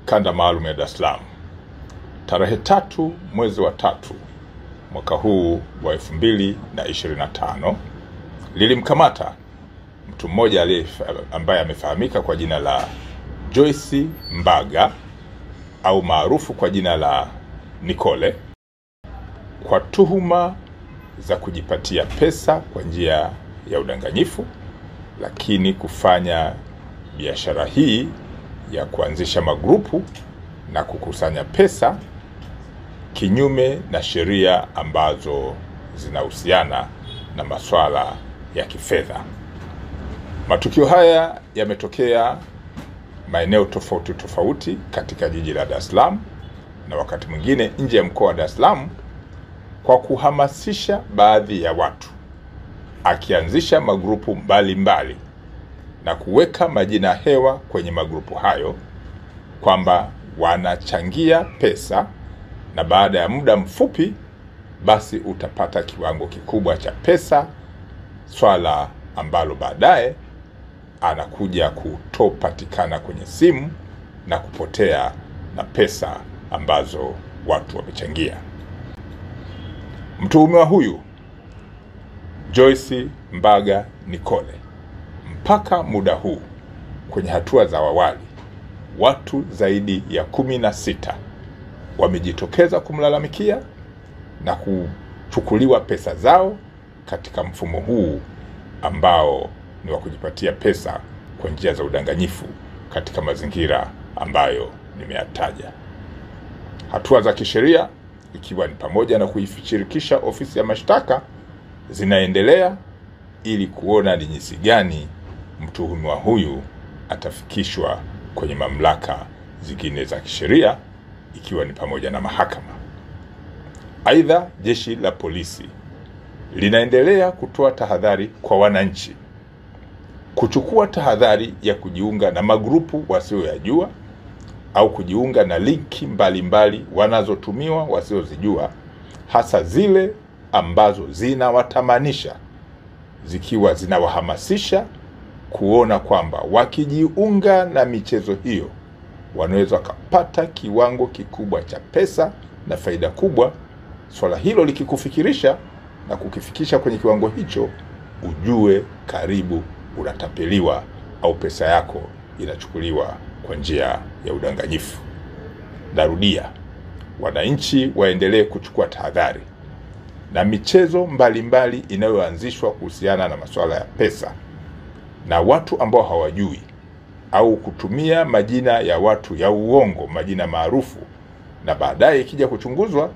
Kanda maalum ya Dar es Salaam tarehe 3 mwezi wa 3 mwaka huu wa 2025 lilimkamata mtu mmoja ambaye amefahamika kwa jina la Joyce Mbaga au maarufu kwa jina la Nicole kwa tuhuma za kujipatia pesa kwa njia ya udanganyifu, lakini kufanya biashara hii ya kuanzisha magrupu na kukusanya pesa kinyume na sheria ambazo zinahusiana na masuala ya kifedha. Matukio haya yametokea maeneo tofauti tofauti katika jiji la Dar es Salaam na wakati mwingine nje ya mkoa wa Dar es Salaam, kwa kuhamasisha baadhi ya watu, akianzisha magrupu mbalimbali na kuweka majina hewa kwenye magrupu hayo kwamba wanachangia pesa na baada ya muda mfupi basi utapata kiwango kikubwa cha pesa, swala ambalo baadaye anakuja kutopatikana kwenye simu na kupotea na pesa ambazo watu wamechangia. Mtuhumiwa huyu Joyce Mbaga Nicole, mpaka muda huu kwenye hatua za awali watu zaidi ya 16 wamejitokeza kumlalamikia na kuchukuliwa pesa zao katika mfumo huu ambao ni wa kujipatia pesa kwa njia za udanganyifu katika mazingira ambayo nimeyataja. Hatua za kisheria ikiwa ni pamoja na kuishirikisha ofisi ya mashtaka zinaendelea ili kuona ni jinsi gani mtuhumiwa huyu atafikishwa kwenye mamlaka zingine za kisheria ikiwa ni pamoja na mahakama. Aidha, jeshi la polisi linaendelea kutoa tahadhari kwa wananchi kuchukua tahadhari ya kujiunga na magrupu wasioyajua au kujiunga na linki mbalimbali wanazotumiwa wasiozijua, hasa zile ambazo zinawatamanisha, zikiwa zinawahamasisha kuona kwamba wakijiunga na michezo hiyo wanaweza kupata kiwango kikubwa cha pesa na faida kubwa. Swala hilo likikufikirisha na kukifikisha kwenye kiwango hicho, ujue karibu unatapeliwa au pesa yako inachukuliwa kwa njia ya udanganyifu. Narudia, wananchi waendelee kuchukua tahadhari na michezo mbalimbali inayoanzishwa kuhusiana na masuala ya pesa na watu ambao hawajui au kutumia majina ya watu ya uongo, majina maarufu, na baadaye ikija kuchunguzwa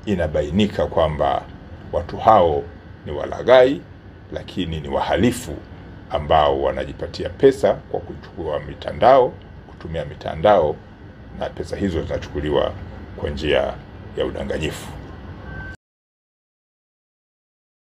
inabainika kwamba watu hao ni walaghai, lakini ni wahalifu ambao wanajipatia pesa kwa kuchukua mitandao, kutumia mitandao, na pesa hizo zinachukuliwa kwa njia ya udanganyifu.